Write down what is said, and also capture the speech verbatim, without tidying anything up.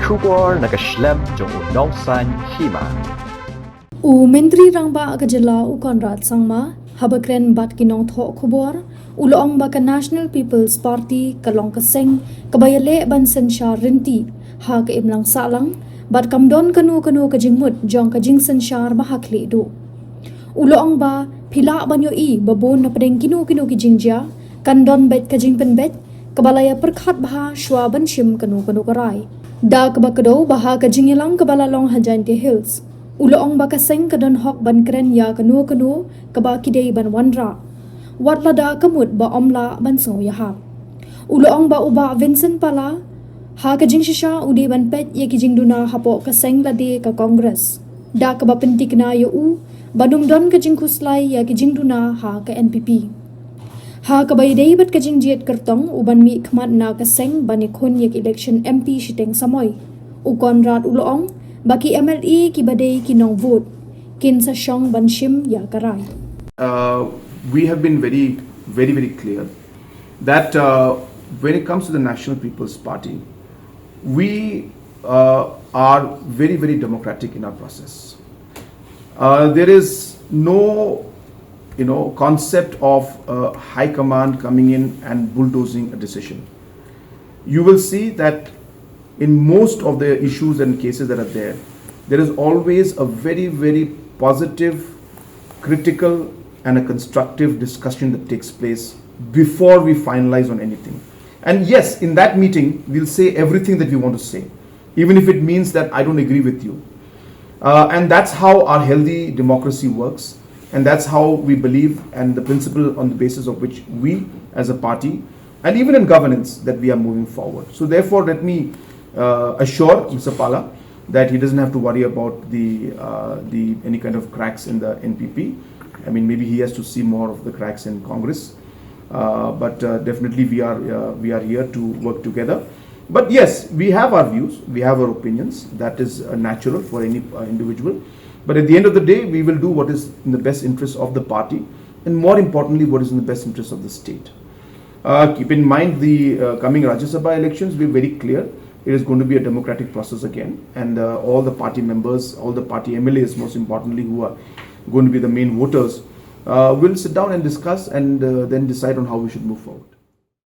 Khubor na ka shlem jong u Nongsaiñ Hima. U Myntri Rangbah ka jylla u Conrad Sangma, haba kren bad ki nongthoh khubor, u la ong ba ka National People's Party ka long ka seng kaba ïaleh ban synshar ryntih ha ka imlang sahlang, bad kam don kano kano ka jingmut jong ka jingsynshar ba ha khlieh duh. U la ong ba phi lah ban ïohi ba bun na pdeng kino kino ki jingjia kan don beit ka jingpynbeit kaba la ïa pyrkhat bha shuwa ban shim kano kano ka rai. Da kaba kdew ba ha ka jingïalang kaba la long ha Jaintia Hills, u la ong ba ka seng ka don hok ban kren ïa kano kano kaba ki dei ban wanrah, wat lada ka mut ba ym lah ban sngewïahap. U la ong ba u Bah Vincent Pala ha ka jingshisha u dei ban peit ïa ki jingduna hapoh ka seng lade ka Congress, da kaba pyntikna ïa u ban ym don ka jingkhuslai ïa ki jingduna ha ka N P P. Ha kaba ïadei bad ka jingjied kyrtong u ban mih khmat na ka seng ban ïakhun ïa ka election M P shiteng samoi, u Conrad u la ong ba ki M L A kiba dei ki nongvote kin sa shong ban shim ïa ka rai. Uh, we have been very, very, very clear that uh, when it comes to the National People's Party, we uh, are very, very democratic in our process. Uh, there is no, you know, concept of uh, high command coming in and bulldozing a decision. You will see that in most of the issues and cases that are there, there is always a very, very positive, critical, and a constructive discussion that takes place before we finalize on anything. And yes, in that meeting, we'll say everything that we want to say, even if it means that I don't agree with you. Uh, and that's how our healthy democracy works. And that's how we believe, and the principle on the basis of which we, as a party, and even in governance, that we are moving forward. So, therefore, let me uh, assure Mister Pala that he doesn't have to worry about the, uh, the any kind of cracks in the N P P. I mean, maybe he has to see more of the cracks in Congress. Uh, but uh, definitely, we are uh, we are here to work together. But yes, we have our views, we have our opinions. That is uh, natural for any uh, individual. But at the end of the day, we will do what is in the best interest of the party, and more importantly, what is in the best interest of the state. Uh, keep in mind the uh, coming Rajya Sabha elections. We're very clear. It is going to be a democratic process again, and uh, all the party members, all the party M L As, most importantly, who are going to be the main voters, uh, will sit down and discuss and uh, then decide on how we should move forward.